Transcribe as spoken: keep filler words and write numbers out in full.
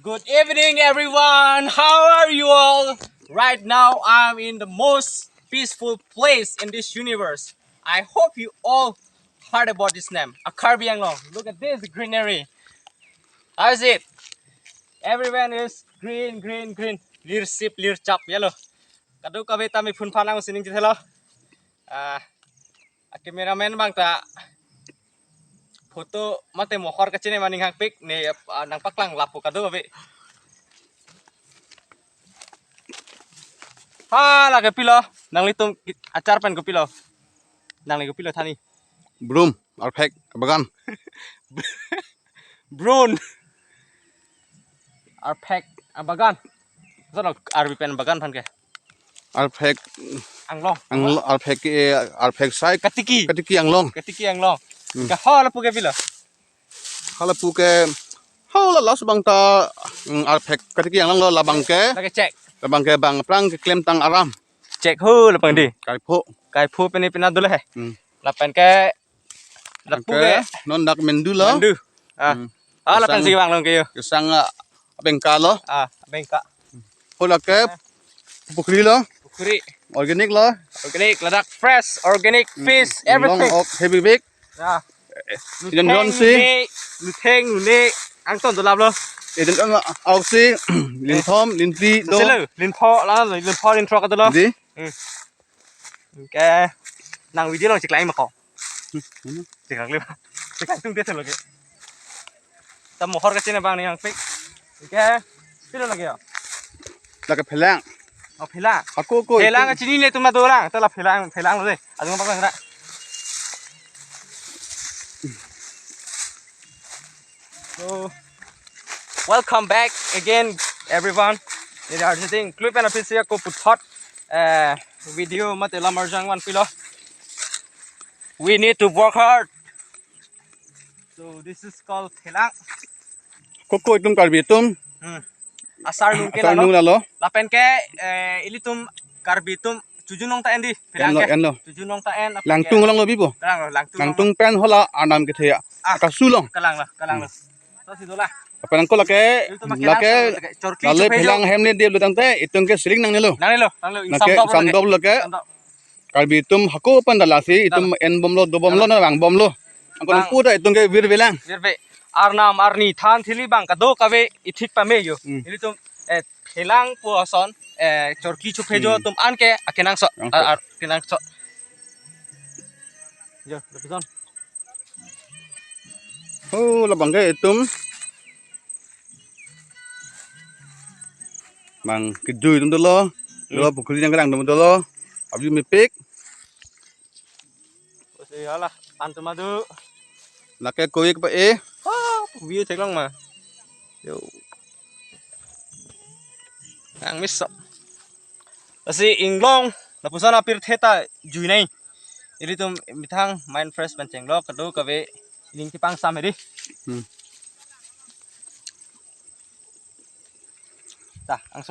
Good evening, everyone. How are you all? Right now, I'm in the most peaceful place in this universe. I hope you all heard about this name, a Karbi Anglong. Look at this greenery. How is it? Everyone is green, green, green. Lir sip, lir chap, yellow. Kadokave ta me phun phanang sining chithelo. Ah, a cameraman abang ta photo mate mohor kachini ma aning hangpik ne, ah, nangpaklang lapu kadokave. Ha, lake pilo, nanglitum achar pen kopilo. Nangli kopilo thani. Broom, arphek, bagan. Broom. Arphek, ah, bagan. Sono Karbi pen bagan aphan ke. Arphek, Anglong. Anglo-, arphek ke, arphek sai. Katiki. Katiki anglong. Katiki anglong. Hmm. Ke ho lapu ke pilo. Ho lapu ke, ho la last abang ta, mm, arphek katiki anglong lo labang ke. Lake chek. Labang ke bang aphrang keklemtang aram. Chek ho lapu di. Kaipho. Kaipho pini pina dulu he. Hmm. Lapen ke lapu ke. Ke non dak mendu lo. Mendu. Ah. Hmm. Ah, lapen si bang long ke yo. Kesang, ah, abengka lo. Ah, abengka. Ho lake pukhri lo. Pukhri. Organic lo. Organic, ladak fresh, organic, hmm, fish, long everything. Ok, heavy big. Ya. Ijon jon si. Lutheng, lune, angton dolap lo. Ijon jon ok si, linthom, linphli do. Silo, linpho, la, linpho, linpho ka do lo. Di? Hmm. Ke nang video long chiklang ma ko. Hmm. Chiklang le. Chiklang tung dia lo ke. Ta mohor kachini bang ni hangpik. Ke pilo lagi ya. Lake phelang. Oh, phelang. Hako ko. Phelang itum kachini le tum na dolang. Ta la phelang, phelang lo de. Adung bang ra. So, welcome back again, everyone. Ini ada ting klip na pisi ako puthot, eh, video mate lamar jang wan pilo. We need to work hard. So this is called phelang. Koko itum Karbi atum. Hmm. Asar nung ke asar lalo. Nung lalo. Lapen ke, eh, ilitum Karbi atum chujunong ta en di. Phelang enlo, ke enlo. Chujunong ta en. Langtung ke? Langtung lo bibo. Kalang lo, langtung. Langtung pen hola anam kethe ya. Ah. Kasu long. Kalang lo, kalang lo. Hmm. So si dola. Apa nang ko lake, ilitum lake, lake chorki lale chuphe phelang jo. Hem ne dia lutang te, itum ke siring nangnelo. Nangnelo, nangnelo. Lake samdop lake. Samdop lake. Samdop. Karbi atum hako pen dalasi, itum en bomlo, do bomlo, na bang bomlo. Angko bang. Nang puta itum ke virvelang. Virve. Arnam, arni, than, thili bang, kadokave ithik pame yo. Hmm. Ilitum, eh, phelang pu ason, eh, chorki chuphe jo, hmm, atum an ke, akenangsot. Nangsot. Ar, ar, kenangsot. Jo, lepuson. Oh, labang ke itum. Bang kejui atum dolo. Hmm. Dolo pukhri nang kerang atum dolo. Abi mepik. Bos, iyalah, pan atum adu. Lake koi ke pa e. Oh, view theklong ma. Yo. Nang miss. Lasi inglong, lapuson apirthe ta jui nai. Ilitum methang mind fresh pen chenglok, kadokave ining kepangsam hedi. Hmm. Ta, angso.